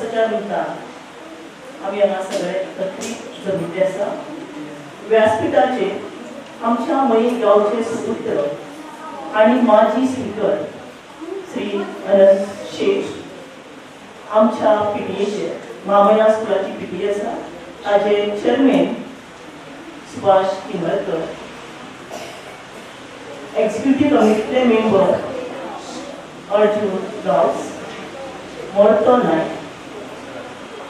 दिसाच्या निमतान आमी हांगा सगळे एकत्रीत जमिल्ले आसा. व्यासपीठाचेर आमच्या मयें गांवचे सुपुत्र आनी माजी स्पीकर श्री अनंत शेठ, आमच्या पीटीएचे मामया स्कुलाची पीटीए आसा ताजे चेअरमॅन सुभाष किमळकर, एक्झिक्युटीव कमिटीतले मेंबर अर्जुन गांवस, मोर्तो नायक,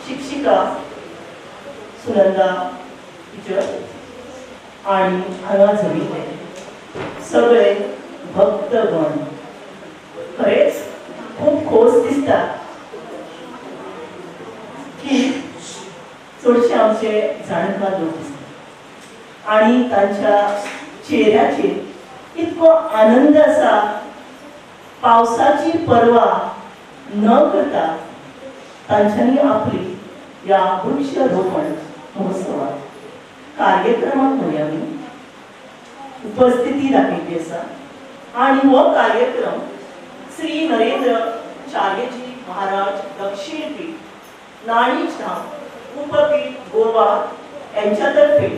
शिक्षिका सुनंदा टिचर आणि हांगा जमिल्ले सगळे भक्तगण, खरेंच खूब खोस दिसता की चडशे आमचे जाणकार लोक दिसता आणि तांच्या चेहऱ्याचेर इतको आनंद आसा. पावसाची पर्वा न करता तांच्यांनी आपली ह्या वृक्षरोपण महोत्सवात कार्यक्रमाक म्हणया आमी उपस्थिती दाखयल्ली आसा. आणि हो कार्यक्रम श्री नरेंद्र चार्यजी महाराज दक्षिण पीठ नाणीज धाम उपपीठ गोवा यांच्यातर्फे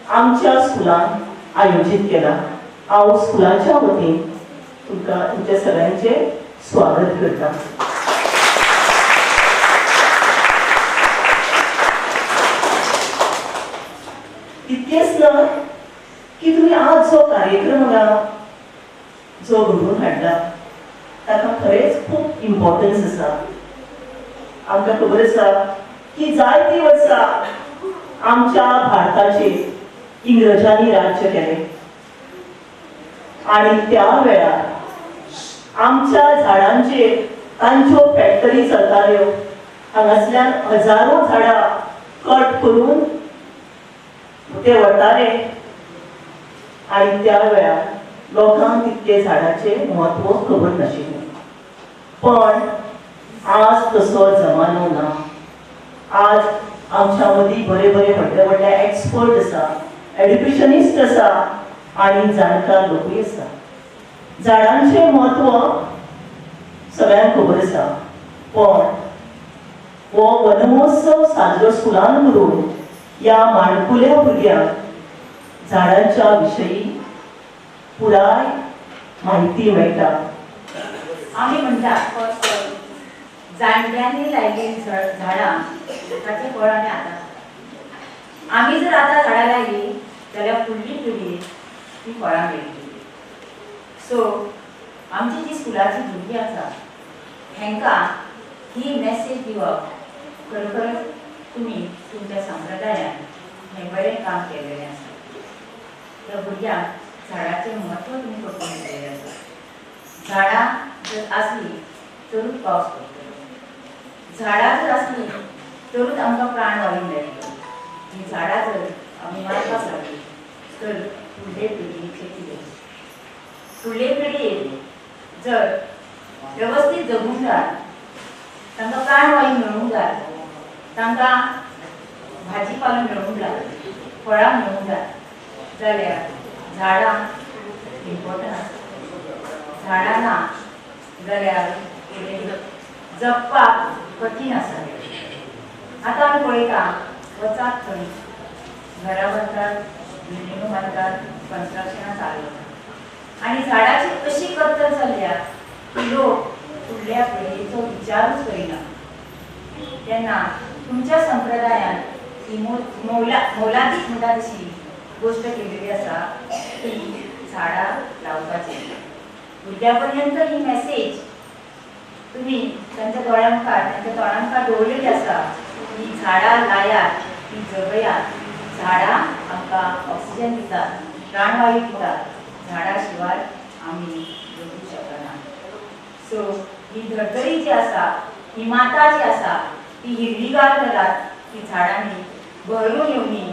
आमच्या स्कुलान आयोजीत केला. हांव स्कुलाच्या वतीन तुमकां तुमच्या सगळ्यांचे स्वागत करता. इतकेच न्हय की तुमी आज जो कार्यक्रम हांगा जो घडोवन हाडला ताका खरेंच खूब इम्पॉर्टन्स आसा. आमकां खबर आसा की जायतीं वर्सां आमच्या भारताचेर इंग्रजांनी राज्य केलें आणि त्या वेळार आमच्या झाडांचेर तांच्यो फॅक्टरी चलताल्यो. हांगासल्यान हजारो झाडां कट करून ते व्हरताले आणि त्या वेळार लोकांक तितके झाडाचें म्हत्व खबर नाशिल्लें. पण आज तसो जमानो ना. आज आमच्या मदीं बरे बरे व्हडले व्हडले एक्सपर्ट आसा, एड्युकेशनिस्ट आसा आणि जाणकार लोकूय आसा. झाडांचें म्हत्व सगळ्यांक खबर आसा, पण हो वनमहोत्सव साजरो स्कुलान करून ह्या माणकुल्या भुरग्यांक झाडांच्या विशयी पुराय म्हायती मेळटा. आमी म्हणटात जाणट्यांनी लायिल्लीं झाडां ताचें फळ आमी आतां आमी जर आतां झाडां लायलीं जाल्यार फुडली पिळगी ती फळां मेळटली. सो आमची जी स्कुलाची भुरगीं आसा हेंकां ही मॅसेज दिवप खरोखरच तुमी तुमच्या संप्रदायान हें बरें काम केल्लें आसा. त्या भुरग्यांक झाडाचें म्हत्व तुमी पटोवन दिलेलें आसा. झाडां जर आसलीं तरूच पावस पडटलो, झाडां जर आसलीं तरूच आमकां प्राणवायू मेळटलो. ही झाडां जर आमी मारपाक लागलीं तर फुडले पिळगेचें कितें? फुडले पिळगेक जर वेवस्थीत जगूंक जाय, तांकां प्राणवायू मेळूंक जाय, तांकां भाजीपालो मेळूंक जाय, फळां मेळूंक जाय जाल्यार झाडां इम्पॉर्टंट आसा. झाडां ना जाल्यार जगपाक कठीण आसा. आतां आमी पळयता वचात थंय घरां बांदतात, बिल्डिंगो बांदतात, कन्स्ट्रक्शनां चालू आसा आनी झाडाची अशी कत्तल चल्ल्या की लोक फुडल्या पिळगेचो विचारूच करिना. तेन्ना तुमच्या संप्रदायान ही मोलादीक म्हणटा तशी गोश्ट केलेली आसा की झाडां लावपाची. भुरग्यां पर्यंत ही मॅसेज तुमी तांच्या दोळ्यां मुखार तांच्या तोंडा मुखार दवरलेली आसा की झाडां लायात, ती जगयात. झाडां आमकां ऑक्सिजन दितात, प्राणवायू दितात. झाडां शिवाय आमी जगूंक शकना. सो ही धर्तरी जी आसा, ही माता जी आसा, ती हिरवीगार करात, ती झाडांनी भरून येवनी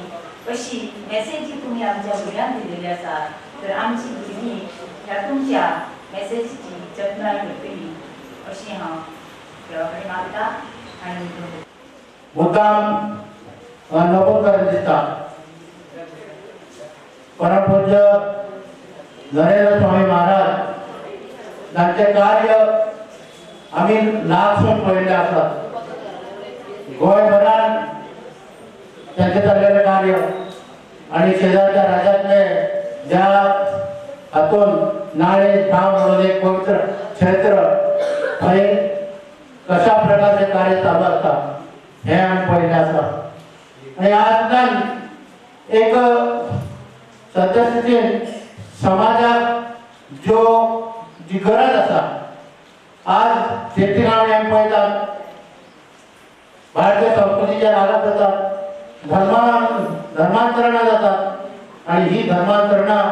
अशी मॅसेज जी तुमी आमच्या भुरग्यांक दिलेली आसा तर आमची भुरगीं ह्या तुमच्या मॅसेजीची जतनाय करतली अशी हांव देवा कडेन मागता. आनी मुद्दाम नमन करून दिसता परमपूज्य नरेंद्र स्वामी महाराज तांचे कार्य आमी लागसून पळयल्लें आसा. गोंयभरान त्यांचे चाललेले कार्य आणि शेजारच्या राज्यातले ज्या हातून नाळे धाम म्हणून एक पवित्र क्षेत्र थंय कशा प्रकारचे कार्य चालू आसता हे आमी पळयलें आसा. आनी ह्या एक सद्यस्थितीन समाजाक ज्यो जी गरज आसा आज शेती आमी पळयतात भारतीय संस्कृतीचेर आघात जातात, धर्मांतरणां जातात आनी ही धर्मांतरणां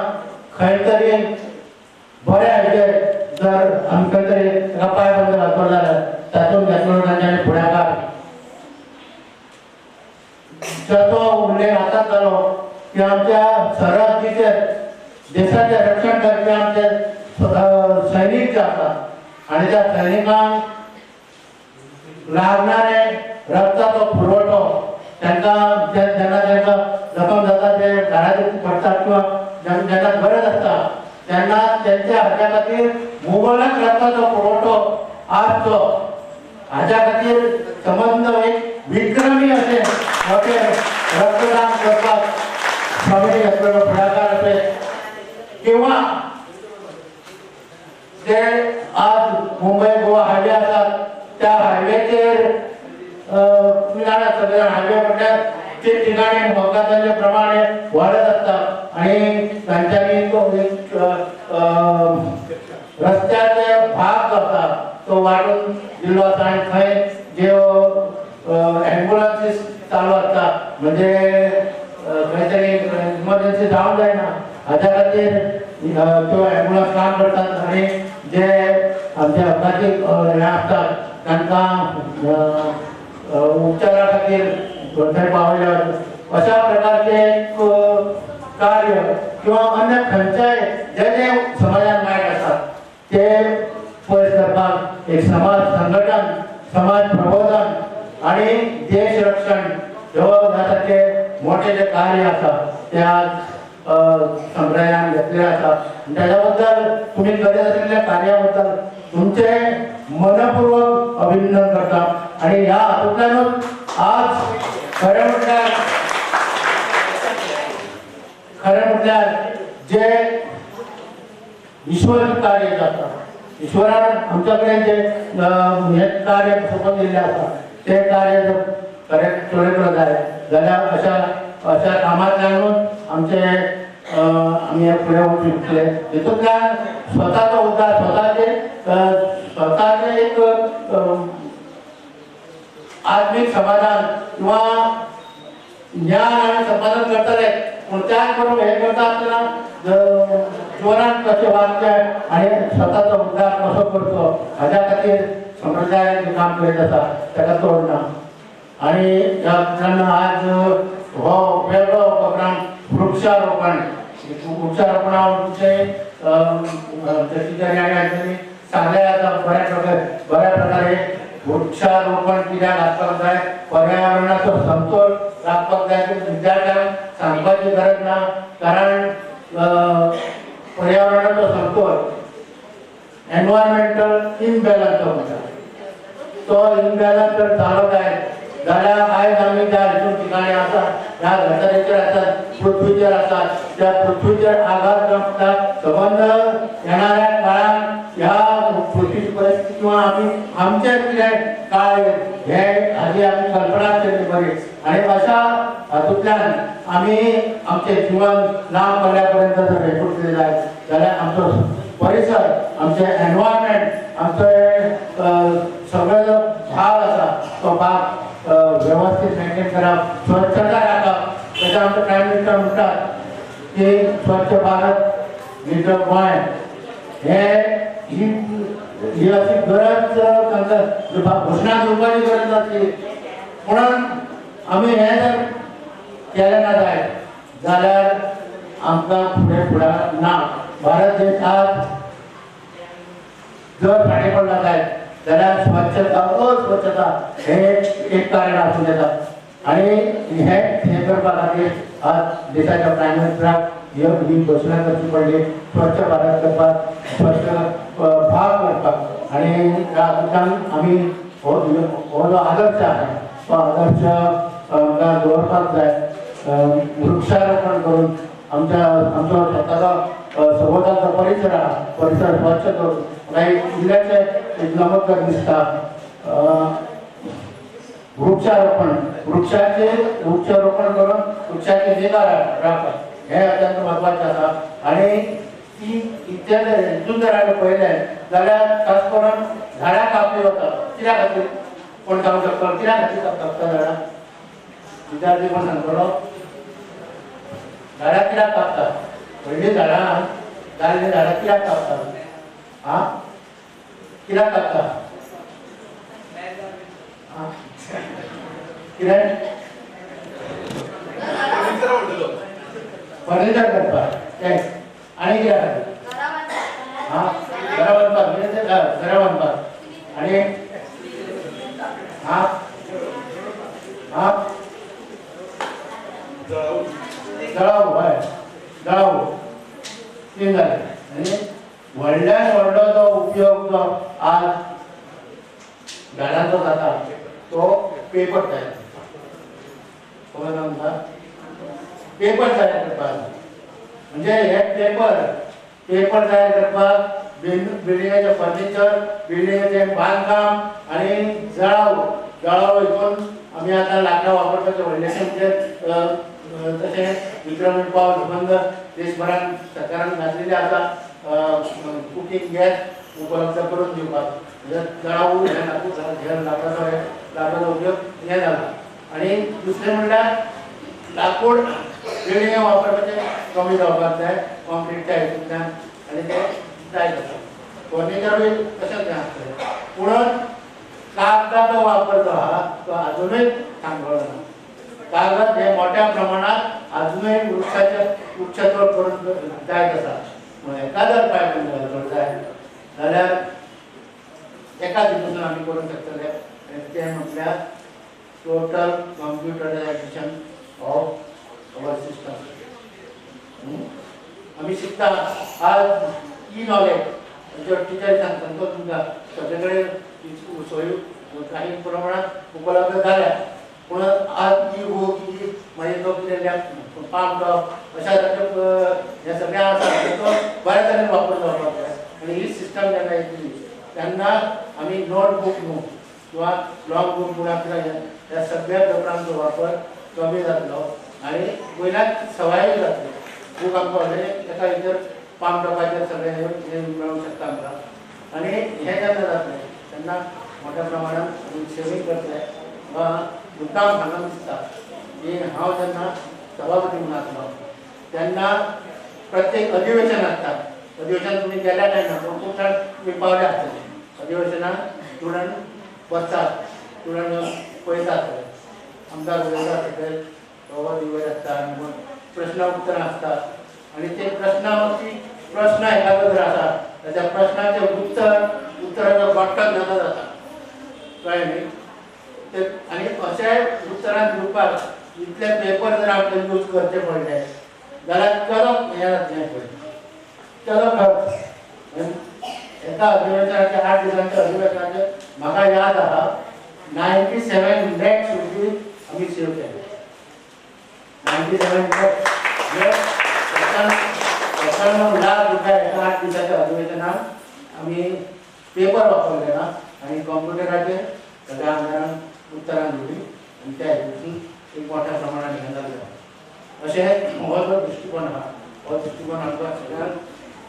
खंय तरी बऱ्या हाचेर जर आमी खंय तरी ताका पांयबंद घालतलो जाल्यार तातूंत घेतलो तांच्यांनी फुडाकार जाचो उल्लेख आतांच जालो की आमच्या सरहद्दीचेर देशाचें रक्षण करपी आमचे सैनीक जे आसात आनी त्या सैनिकांक लागणारे रक्ताचो पुरवठो तांकां जेन्ना तांकां जखम जाता ते घरांत पडटात किंवा जेन्ना गरज आसता तेन्ना तेंच्या हाच्या खातीर मुबलक रक्ताचो पुरवठो आसचो हाच्या खातीर संबंद एक विक्रमी अशें मोठें रक्तदान करपाक स्वामींनी घेतलेलो फुडाकार अशें किंवा ते आज मुंबय गोवा हायवे आसात त्या हायवेचेर तुमी जाणात सगळे हायवे म्हटल्यार ते ठिकाणी अपघातांचे प्रमाण वाडत आसता आनी तांच्यांनी तो एक रस्त्याचे भाग जो आसा तो वांटून दिल्लो आसा आनी थंय ज्यो एम्बुलन्सीस चालू आसता म्हणजे खंय तरी इमर्जन्सी जावंक जायना हाच्या खातीर त्यो एम्बुलन्स काम करतात आनी जे आमचे अपघाती हे आसतात तांकां उपचारा खातीर थंय पावयले अशा प्रकारचे एक कार्य किंवा अन्य खंयच्याय जे जे समाजान वायट आसा ते पयस करपाक एक समाज संघटन, समाज प्रबोधन आनी देश रक्षण ह्यो ह्या सारके मोठे जे कार्य आसा ते आज संप्रदायान घेतलेले आसा. ताच्या बद्दल तुमी करीत आशिल्ल्या कार्या बद्दल तुमचे मनपूर्वक अभिनंदन करता आनी ह्या हातूंतल्यानूच आज खरें म्हटल्यार जे ईश्वरी कार्य जाता ईश्वरान आमच्या कडेन जे हे कार्य सोंपोवन दिल्लें आसा ते कार्य जर खरें चलयतलो जाय जाल्यार अशा अशा कामांतल्यानूच आमचे आमी फुडें वचूंक शकतले. हितूंतल्यान स्वताचो उद्धार, स्वताचे एक आत्मीक समाधान किंवा ज्ञान आमी संपादन करतले पूण त्याच बरोबर हें करता आसतना जिवनात कशें वागचें आनी स्वताचो उद्धार कसो करचो हाज्या खातीर संप्रदायान जें काम करीत आसा ताका तोड ना. आनी ह्या आज हो वेगळो उपक्रम वृक्षारोपण, वृक्षारोपणा विशयी टिचरी आनी हांच्यानी सांगलें आसा बऱ्या प्रकारे वृक्षारोपण कित्याक आसपाक जाय, पर्यावरणाचो समतोल राखपाक जाय. विद्यार्थ्यांक सांगपाची गरज ना कारण पर्यावरणाचो समतोल एनवायरमेंटल इनबॅलन्स म्हणटा तो इनबॅलन्स जर जालो जायत जाल्यार आयज आमी ज्या हितून ठिकाणी आसा ह्या धर्तरेचेर आसात, पृथ्वीचेर आसात, त्या पृथ्वीचेर आघात जावंक संबंद येणाऱ्या काळांत ह्या पृथ्वीची परिस्थिती किंवा आमी आमचे कितें काळ हे हाजी आमी कल्पना केल्ली बरी आनी अशा हातूंतल्यान आमी आमचें जिवन लांब पल्ल्या पर्यंत जर हें केलें जायत जाल्यार आमचो परिसर, आमचें एनवायरमेंट, आमचो सगळो जो भाग आसा तो भाग व्यवस्थित मेंटेन करप, स्वच्छता राखप. तशें आमचे प्रायम मिनिस्टर म्हणटात की स्वच्छ भारत नितळ गोंय हे ही अशी गरज तांकां घोशणा दिवपाची गरज आसली म्हणून आमी हें जर केलें ना जायत जाल्यार आमकां फुडें फुडार ना. भारत देश आज जर फाटीं पडला जायत जाल्यार स्वच्छता, अस्वच्छता हे एक कारण आसूं येता आनी हें करपा खातीर आज देशाच्या प्रायम मिनिस्टराक ही घोशणा करची पडली स्वच्छ भारत करपाक, स्वच्छ भाग करपाक. आनी ह्या हातूंतल्यान आमी हो जो आदर्श आसा तो आदर्श आमकां दवरपाक जाय. वृक्षारोपण करून आमच्या आमचो स्वताचो सभोवतालचो परिसर आहा परिसर स्वच्छ दवरून म्हाका एक इल्लेशें एक नमक दिसता. वृक्षारोपण वृक्षाचे वृक्षारोपण करून वृक्षाचे निगा राखप हें अत्यंत म्हत्वाचें आसा. आनी ती इतले हितून जर आमी पळयलें जाल्यार खास करून झाडां कापली वता कित्या खातीर कोण सांगूंक शकता कित्या खातीर कापता झाडां? विद्यार्थी कोण सांगतलो झाडां कित्याक कापतात? व्हडलीं झाडां जाल्लीं झाडां कित्याक कापतात? आं कित्याक कापतात? कितें फर्निचर करपाक तेंच आनी कित्या खातीर? हां घरां बांदपाक घरां बांदपाक आनी हां हां जळाऊ हय जळाऊ तीन जाले. आनी व्हडल्यान व्हडलो जो उपयोग जो आज झाडांचो जाता तो पेपर तयार खबर ना तुमकां? पेपर तयार करपाक म्हणजे हे पेपर पेपर तयार करपाक बिल्डिंगाचें फर्निचर बिल्डिंगाचें बांदकाम आनी जळाऊ जळाऊ हितून आमी आतां लांकडां वापरपाचें व्हडलेशें म्हणजे तशें विक्रम पावस बंद देशभरान सरकारान घातलेलें आसा कुकींग गॅस उपलब्ध करून दिवपाक म्हणजे जळाऊ हें हे लांकडाचो लांकडाचो उपयोग हें जाला. आनी दुसरें म्हणल्यार लांकूड बिल्डिंगे वापरपाचें कमी जावपाक जाय कॉन्क्रिटच्या हितूंतल्यान आनी तें जायत आसा. फर्निचरूय तशेंच हें आसतलें पुणून कागदाचो वापर जो आहा तो आजुनूय थांबलो ना. कागद हे मोठ्या प्रमाणात आजुनूय वृक्षाचे वृक्षतोड करून जायत आसा. हेका जर पायबंद घालचो जाय जाल्यार एका हितून आमी करूंक शकतले आनी तें म्हटल्यार total computerisation of our system. आमी शिकता आज ई नॉलेज आमच्यो टिचर सांगता तो तुमकां सगळे कडेन सोयी काही प्रमाणात उपलब्ध जाल्या पूण आज ई बूक ई मागीर तो कितें लॅपटॉप पाम टॉप अशा सारके हें सगळें आसा तो बऱ्या तरेन वापर जावपाक जाय. आनी ही सिस्टम जेन्ना येतली तेन्ना आमी नोटबूक न्हू किंवा लॉंग बूक म्हणून ह्या सगळ्या पेपरांचो वापर कमी जातलो आनी वयल्यान सवायूय जातली. बूक आमकां ऑलरेडी एका हेचेर पाम टॉपाचेर सगळें हें मेळूंक शकता आमकां. आनी हें जेन्ना जातलें तेन्ना मोठ्या प्रमाणात आमी सेवींग करतले. वा मुद्दाम सांगून दिसता की हांव जेन्ना सभापती म्हणून आसलो तेन्ना प्रत्येक अधिवेशन आसता. अधिवेशन तुमी गेल्या काय ना पूण खूब जाण तुमी पावले आसतले. अधिवेशनाक स्टुडंट बसतात स्टुडंट पळयता आसतले आमदार उलयता आसतले दिवय आसता आनी प्रश्न उत्तरां आसता आनी ते प्रश्नावरती प्रश्न एखादो जर आसा ताच्या प्रश्नाचें उत्तर उत्तराचो गट्टो जाता जाता कळ्ळें न्ही? ते आनी अशें उत्तरां दिवपाक इतले पेपर जर आमकां यूज करचे पडले जाल्यार केदो हें जातलें पळय केदो खर्च. एका अधिवेशनाचे 8 दिसांच्या अधिवेशनाचे म्हाका याद आहा 97 लॅक्स रुपीज आमी सेव केले. 97 लॅक्स म्हणजे 95 लाख रुपया एका 8 दिसाच्या अधिवेशनाक आमी पेपर वापरले ना आनी कॉम्प्युटराचेर सगळ्या आमदारांक उत्तरां दिली आनी त्या हितून एक मोठ्या प्रमाणात हें जालें. अशें हो जो दृश्टिकोन आहा हो दृश्टिकोन आमकां सगळ्यांक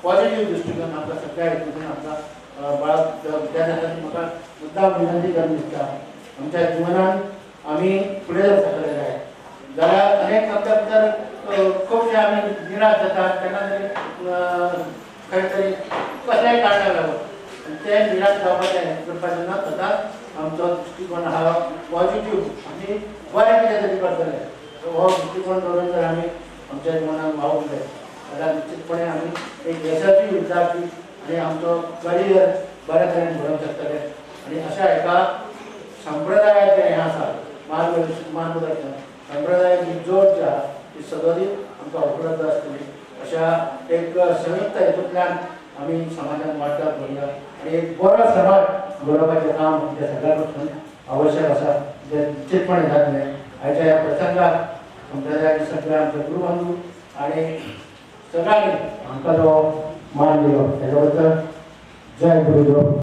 पॉझिटिव्ह दृश्टिकोन आमकां सगळ्या हितून आमकां बाळक त्या खातीर म्हाका मुद्दाम विनंती करून दिसता आमच्या जिवनान आमी फुडें जर सरले जाय जाल्यार अनेक आमच्या भितर खुबशे आमी निराश जातात तेन्ना तरी खंय तरी कसल्याय कारणाक लागून ते निराश जावपाचें करपाचें ना. सदांच आमचो दृश्टिकोन आहा पॉझिटिव्ह आमी बरें कितें तरी करतले हो दृश्टिकोन दवरून जर आमी आमच्या जिवनान वावुरले जाल्यार निश्चितपणे आमी एक यशस्वी विद्यार्थी आनी आमचो करियर बऱ्या तरेन घडोवंक शकतले. आनी अशा एका संप्रदायाचें हें आसा मार्गदर्शन मार्गदर्शन संप्रदायाची जोड जी आहा ती सदोदीत आमकां उपलब्ध आसतली. अशा एक संयुक्त हेतूंतल्यान आमी समाजान वाटचाल करुया आनी एक बरो समाज घडोवपाचें काम आमच्या सगळ्या पासून आवश्यक आसा. निश्चितपणे जातलें. आयच्या ह्या प्रसंगाक संप्रदायाचे सगळे आमचे गुरुबंधू आनी सगळ्यांनी आमकां जो मान दिलो तेच्या बद्दल जय गुरुदेव.